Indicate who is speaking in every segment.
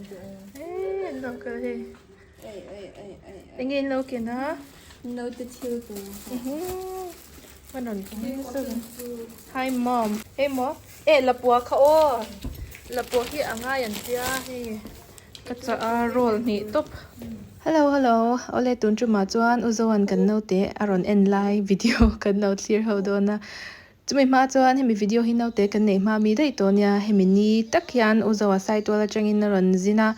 Speaker 1: An lo kal hei. Enge in lo ken a?
Speaker 2: Naute thil tur.
Speaker 1: A rawn ken nasa ve. Hi mom. Hei maw? Eh lapua kha aw. Lapua hi a ngai an tia hei. Ka chah a roll hnih tawp. Hello hello. Awle tun tumah chuan U Zoan kan naute a rawn en lai video kan lo thlir ho dawn a. Chumi hma chuan hemi video hi naute kan neih hma mi daih tawh nia, hemi ni tak hian U Zoa Saitual atangin a rawn zin a,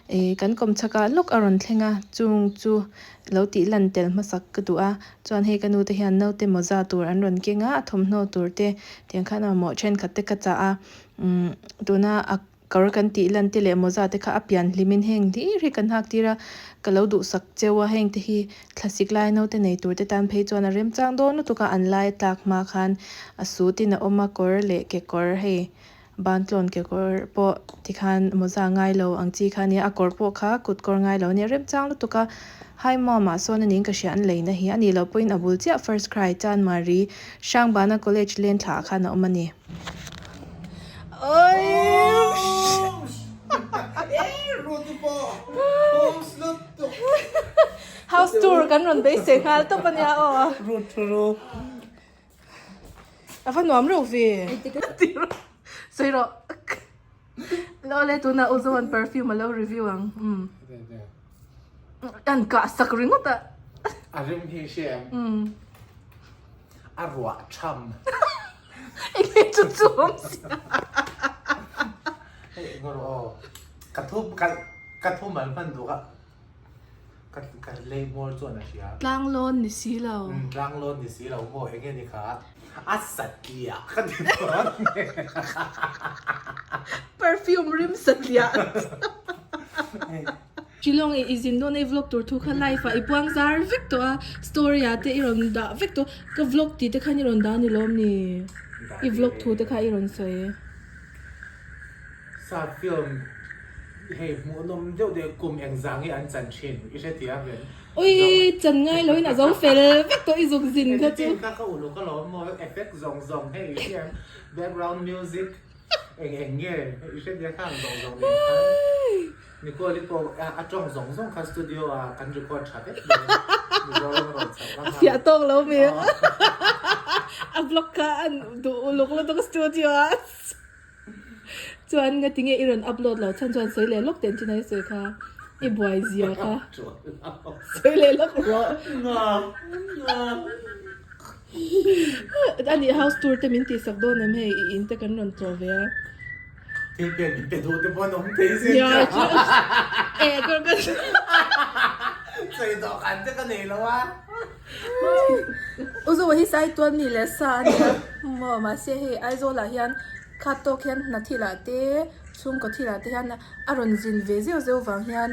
Speaker 1: ih kan kawm chhak ah lawk a rawn thleng a, chung chu lo tih lan tel hmasak ka duh a, chuan hei ka nu te hian naute mawza tur an rawn keng a, a thawmhnaw tur te tiang khan a mamawh thenkhat te ka chah a, umm tuna a. Kawr kan tih lan te leh mawza te kha a pian hlimin heng hlir hi kan hak tir a, ka lo duhsak cheu a, heng te hi thlasik lai naute nei tur te tan phei chuan a remchang dawn lutuk a, an lai a tlak hma khan a suit in a awm a, kawr leh kekawr hei bantlawn kekawr pawh tikhan mawza ngai lo ang chi kha ania, a kawr pawh kha kut kawr ngai lo ania remchang lutuk a, Hi mom ah sawn a niin ka hria an leina hi a nih loh pawhin a bul chiah first cry Chanmari Hrangbana College leng thla ah khan a awm a ni. House tour kan rawn beisei nghal tawp a nia aw. A va nuam reuh ve. Sawi rawh. Lo le tunah U Zoan perfume a lo review ang. Um. An kah sak ringawt a.
Speaker 3: A rim hi hria em?
Speaker 1: Um.
Speaker 3: A ruah tham.
Speaker 1: Enge chu chu awm sia.
Speaker 3: Hei eng rawh aw. Ka thu ka ka thu mal hman duh a. Ka ka lei hmawr chuan a hria.
Speaker 1: Tlanglawn ni si lo.
Speaker 3: Um tlanglawn ni si lo maw enge ni kha. A satliah ka ti dawn.
Speaker 1: Perfume rim satliah. Shillong i zin dawn a i vlog tur thu kha live ah i puang zar vek tawh a, story ah te i rawn dah vek tawh, ka vlog tih te khan i rawn dah a ni lawm ni? I vlog thu te kha i rawn sawi.
Speaker 3: Sap film hei hmuhnawm deuh deuh kum engzah nge an chan thin i hrethiam em?
Speaker 1: Ui chan ngai lo in a zo fel vek tawh i zuk zin kha chu.
Speaker 3: Editing kha ka uluk alawm maw effect zawng zawng hei i hria em background music eng eng nge i hrethiam kha ang zawng zawng nen khan. Nicole-i pawh a tawng zawng zawng kha studio ah kan record tha vek dawn. Mizoram rawn chhoh ka
Speaker 1: A fiah tawk lo mi. A vlog kha an duh uluk lutuk studio ah. Chuan nga tinge i rawn upload lo chhan chuan sawi leh lawk ten chin a i sawi kha i buai zia kha. Sawi leh lawk rawh. Ani house tour te min tihsak dawn em hei i in te kan rawn tlawh ve a.
Speaker 3: Thil pian min pe duh te pawh an awm thei sin
Speaker 1: cha. Eh ka ka
Speaker 3: Sawi dawhkan te ka nei lo a.
Speaker 1: U Zoa hi sai tuan mi leh sa a nia maw mahse hei Aizawl ah hian khat tawk hian hna thil ah te chhungkaw thil ah te hian a rawn zin ve zeuh zeuh vang hian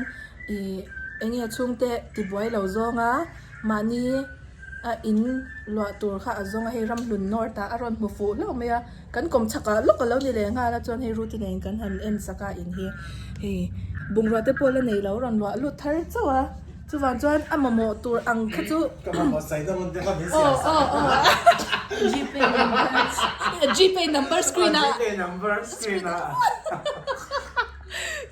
Speaker 1: ih eng nge chhungte tibuai lo zawng a mahni a in luah tur kha a zawng a hei ramhlun north ah a rawn hmu fuh hlauh mai a kan kawm chhak ah lawk a lo ni leh nghal a chuan hei Ruth nen kan han en sak a in hi hei bungrua te pawh la nei lo rawn luah lut thar chauh a chuvang chuan a mamawh tur ang kha chu
Speaker 3: Ka mamawh sawi na hun te kha min siam sak
Speaker 1: aw aw aw Gpay number Gpay number screen ah
Speaker 3: Gpay number screen ah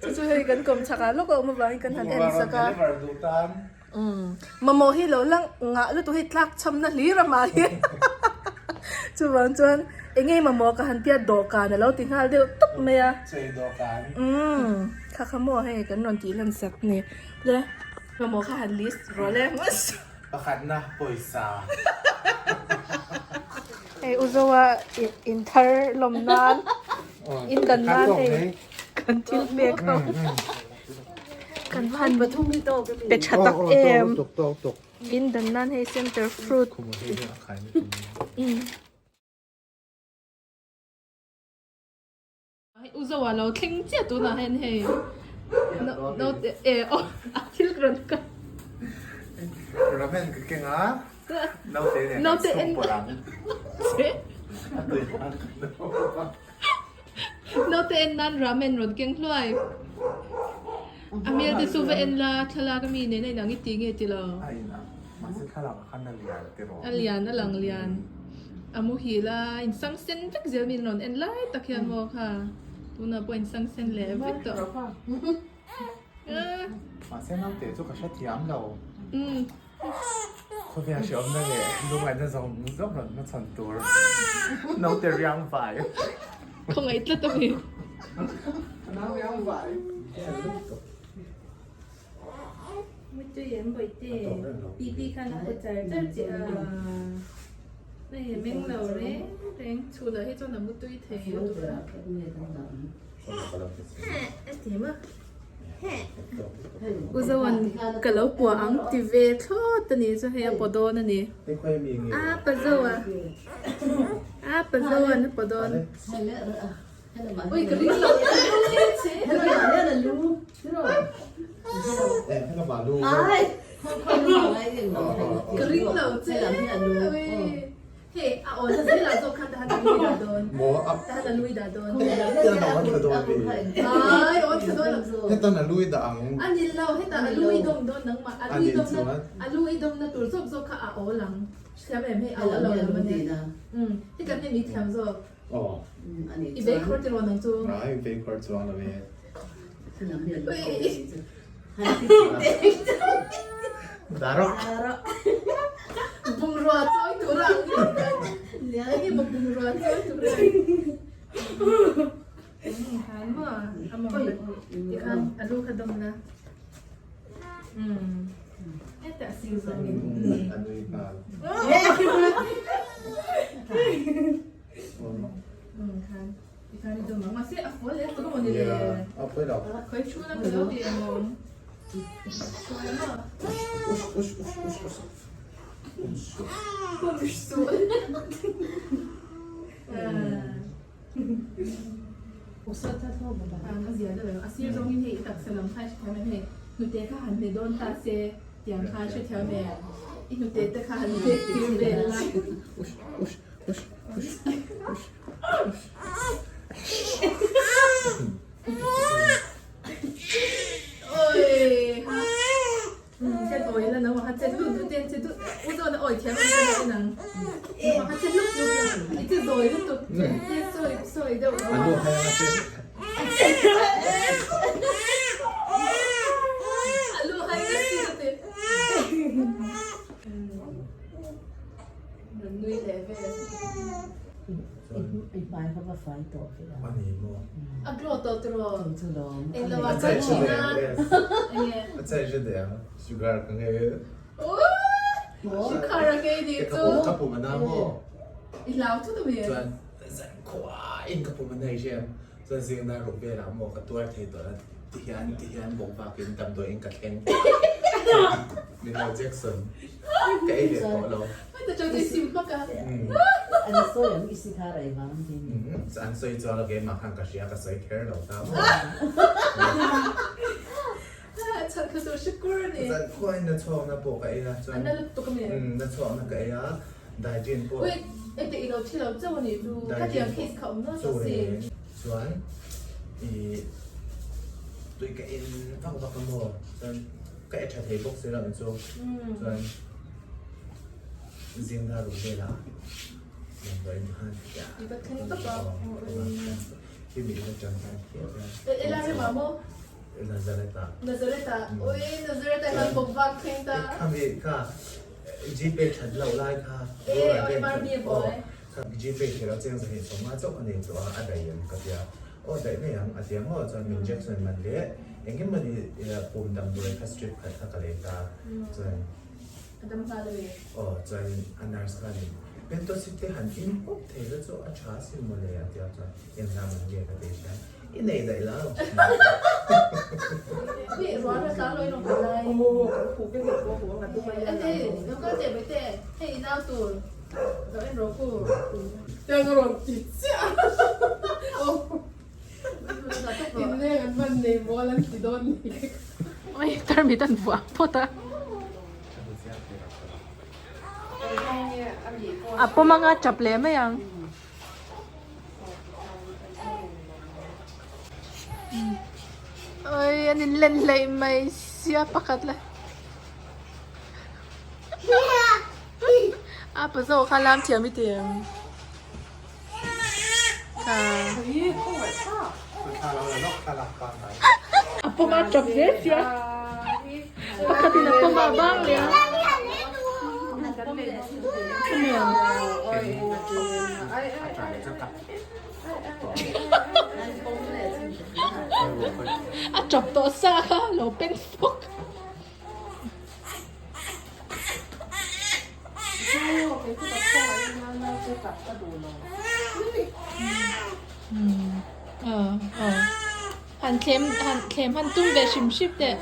Speaker 1: chu chu hei kan kawm chhak ah lawk a awm avangin kan han en sak a
Speaker 3: Bungrua rawn deliver duh tan.
Speaker 1: Umm mamawh hi lo lang ngah lutuk hi tlak chhamna hlir a mah hi chuvang chuan eng nge mamawh ka han tia dawhkan a lo ti nghal deuh tawp mai a.
Speaker 3: Chei dawhkan.
Speaker 1: Umm kha kha maw hei kan rawn tih lan sak ni le mamawh kha han list rawh le.
Speaker 3: Pakhatna pawisa.
Speaker 1: Hei u Zoa in thar lawm nan in dan nan hei kan thil pek ho. Kan van pe tha tak em in dan nan hei center fruit u zo a lo thleng chiah tunah hian hei naute e aw a thil rawn ka
Speaker 3: ramen ka keng a naute nen kan chhung pawlh ang a tui ang.
Speaker 1: Naute en nan ramen rawn keng hluai. A hmel te chu va en la, thlalak a mi nen a inang i ti nge ti lo?
Speaker 3: A inang, mahse thlalak ah khan a lian te rawh.
Speaker 1: A lian, a lang lian. A muhil a, in sang sen vek zel min rawn en lai tak hian maw kha. Tunah pawh in sang sen leh vek tawh.
Speaker 3: Mahse naute chu ka hrethiam lo. Khawvel hreawmna leh lungaihna zawng zawng rawn hmachhawn tur naute riang vai.
Speaker 1: Khawngaih tlat a ni.
Speaker 3: Nau riang vai.
Speaker 1: Mutui em bawihte pipi khan a paw char char che a hei meng lo reng reng chhunah hi chuan a mutui thei a duh a ti maw U Zoan ka lo puah ang ti ve thlawt a ni chu hei a paw dawn a ni a pa Zoa a pa Zoan a paw dawn. Ui ka ring lo ka ring lo che hei a awn na zel ah zawk khan tahan a lui dah dawn tahan a lui dah dawn ai awn tha dawn lo
Speaker 3: hetan a lui dah ang
Speaker 1: a ni lo hetah a lui dawm dawn nangmah a lui dawm na a lui dawm na tur zawk zawk kha a awl ang hrethiam em hei a awl lo lam ania hetan hei mi thiam zawk I bei khawr tiraw nang chu?
Speaker 3: Ai bei khawr chuang lo e. Daro.
Speaker 1: Bungrua chawi tur a. Enge maw bungrua chawi tur a. Han maw a mawng tikhan a lu kha dawm la. Heta a sir zawng in.
Speaker 3: A nui nghal.
Speaker 1: Khan tikhan i dawm ang. Mahse a fual leh tawh maw ni le.
Speaker 3: A pawi lo.
Speaker 1: Khawi thu na ka lo ti em awm. Sual maw?
Speaker 3: Ush ush ush ush ush. Um suh.
Speaker 1: Um suh. A zia deuh em? A sir zawngin hei i taksa lam kha i hrethiam em hei hnute kha han hne dawn ta se tiang kha i hrethiam em? I hnute te kha han hnek tir vel la. Oi ha. Chet awi la nangmah kha chet lut lut e chet lut u zawn a awi thiam ang ka en ang nangmah kha chet lut lut la i che zawi lutuk che sawi sawi deuh lo a a lu hai ngat chu ka ti rawn nui leh vel.
Speaker 2: I hmai kha va fai tawh ve a.
Speaker 3: A ni maw?
Speaker 1: A glow tawh tiraw? Chu chu lawm. Eng lo ah chuan thin a. Enge?
Speaker 3: A chai hre deh ang. Sugar ka ngei e.
Speaker 1: Ooh! Sugar a ngei nih chu.
Speaker 3: Ka pum a na maw?
Speaker 1: I hlau thut a mi?
Speaker 3: Chuan zan khua in ka pum a nei hre em. Chuan zing dar ruk velah maw ka tuar thei tawh a ti hian ti hian bawk bakin damdawiin ka thleng. Mino Jackson ka ei leh tawh lo.
Speaker 1: Heta chuan i sim hmak a.
Speaker 2: An sawi ang i si thar ei vang din.
Speaker 3: An sawi chuan a keimah khan ka hria ka sawi kher lo ta maw.
Speaker 1: Chhan kha chu hre kur a ni.
Speaker 3: Zan khuain na chhuakna pawh ka ei a chuan.
Speaker 1: A na lutuk a mi.
Speaker 3: Na chhuakna ka ei a Daijin pawh.
Speaker 1: Wait, ete i lo thi lo chauh a nih chu. Khatiang case kha awm nual tawh si.
Speaker 3: Chuan i tui ka in vak vak a maw chuan ka e tha thei bawk si lo chu chuan zing dar ruk velah damdawiin khan
Speaker 1: I va thleng tawp a.
Speaker 3: Khi mi in atang khan khiah hian.
Speaker 1: E la rema maw?
Speaker 3: Nazareth ah.
Speaker 1: Nazareth ah. Ui Nazareth ah khan bawk vak thleng ta.
Speaker 3: Khami kha Gpay that loh lai kha.
Speaker 1: E oi Barbie a buai.
Speaker 3: Gpay thei lo cheng zahnih sawma chauh ka nei tawh a, a daih em ka tia. Aw daih mai ang a tia maw chuan min Jackson man leh eng emawni pum damdawi kha strip khat kha ka lei ta chuan
Speaker 1: A dam nghal a mi.
Speaker 3: Aw chuan a nurse khanin Pentosite han in pawp thei la chu a tha asin mawle a tia chuan engzah man nge ka ti hria i nei daih lo.
Speaker 1: Hei rual a tlang lo in awm lai.
Speaker 4: Aw kan khuh vek lo pawh a dum a
Speaker 1: nia. Hei lo kal teh mai teh hei i nau tur. Zo en rawh ku.
Speaker 4: Tiang a rawn ti chiah a. Inleng an hman nei mawl an ti dawn ni.
Speaker 1: Oi tarmit an vuah phawt a. A pawm anga tap leh mai ang. Oi an in len hleih mai sia pakhat la. A pa zawk kha lam thiam i ti em? A pawm a tap zel sia. Pakhatin a pawm a bang leh a. A tap tawh sa kha lo pen fawk. Han thlem han thlem han tum ve hrim hrim teh.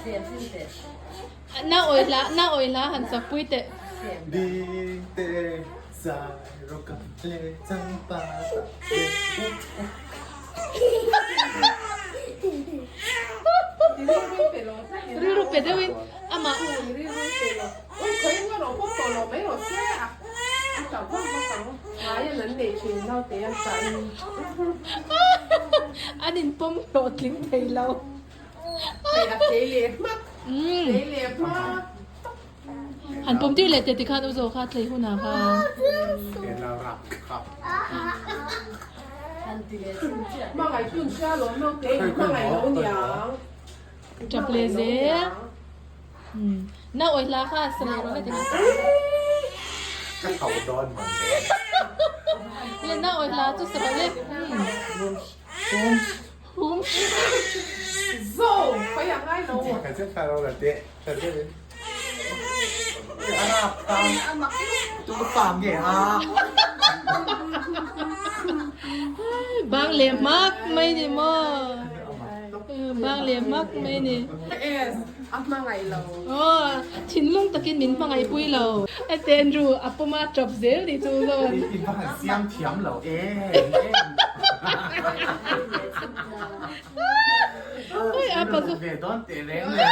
Speaker 1: Na awi hla na awi hla han sak pui teh.
Speaker 3: Ding te zai rawh ka le chang pa ta le u.
Speaker 1: Rilru pe deuhin amah. An inpawm hlawhtling thei lo. Han pawm tir leh teh tikhan u zawh kha tlei hunah khan. Tap leh zel. Na awi hla kha sa leh rawh heti.
Speaker 3: Ka tho dawn man le.
Speaker 1: Le na awi hla chu sa rawh le. Hum.
Speaker 4: Zo, pai a ngai lo.
Speaker 3: Ka che thla lo la te. Tha deuh in. A rap ta. Tu fa nge a.
Speaker 1: Bang leh hmak mai ni maw. Bang leh hmak mai ni.
Speaker 4: S, a hmangaih lo.
Speaker 1: Aw, thinlung takin min hmangaih pui lo. Ete Andrew, a pawm a tap zel ni chu zawn.
Speaker 3: I va han siam thiam lo em em.
Speaker 1: Oi, a pa chu.
Speaker 3: Ve dawn teh reng le.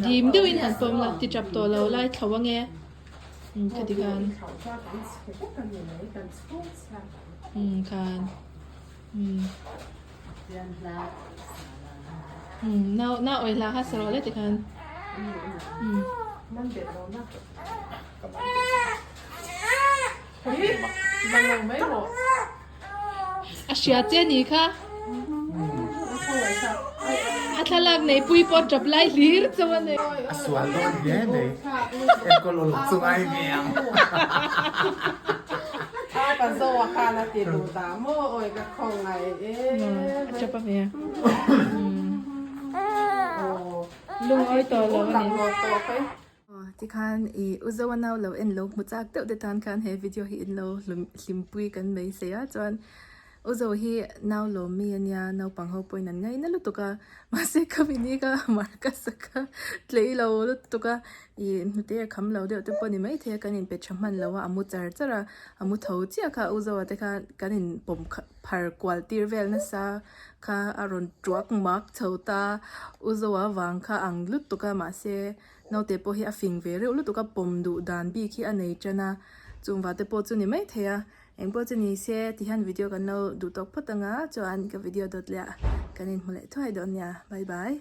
Speaker 1: Dim deuhin han pawm la, ti tap tawh lo lai thlo ange. Ka ti khan. Khan. Nau nau oi hla kha sa rawh le tikhan. A hria che ni kha. A thlalak nei pui pawh tap lai hlir chauh a nei.
Speaker 3: A sual dawn hle mai. Enkawl uluk chu ngai ve ang.
Speaker 1: A tap a ve a. Lungawi tawh lo a ni. Tikhan i u Zoa nau lo en lo hmu chak deuh te tan khan he video hi in lo hlimpui kan mai sei a chuan u Zoa hi nau lawm mi ania naupang ho pawhin an ngaina lutuk a mahse ka mini kha Marcus a kha tlei lo lutuk a i hnute a kham lo deuh te pawh a ni maithei a kan inpe tha hman lo a a mu char char a a mu tho chiah kha u Zoa te khan kan inpawm phar kual tir vel nasa kha a rawn tuak mak chho ta u Zoa vang kha ang lutuk a mahse Naute pawh hi a fing ve reuh lutuk a, pawm duh dan bik hi a nei tan a, chungva te pawh chu ni maithei a, engpawh chu ni se ti hian video kan lo duh tawk phawt ang a, chuan ka video dawt leh ah kan inhmu leh thuai dawn nia, bye bye.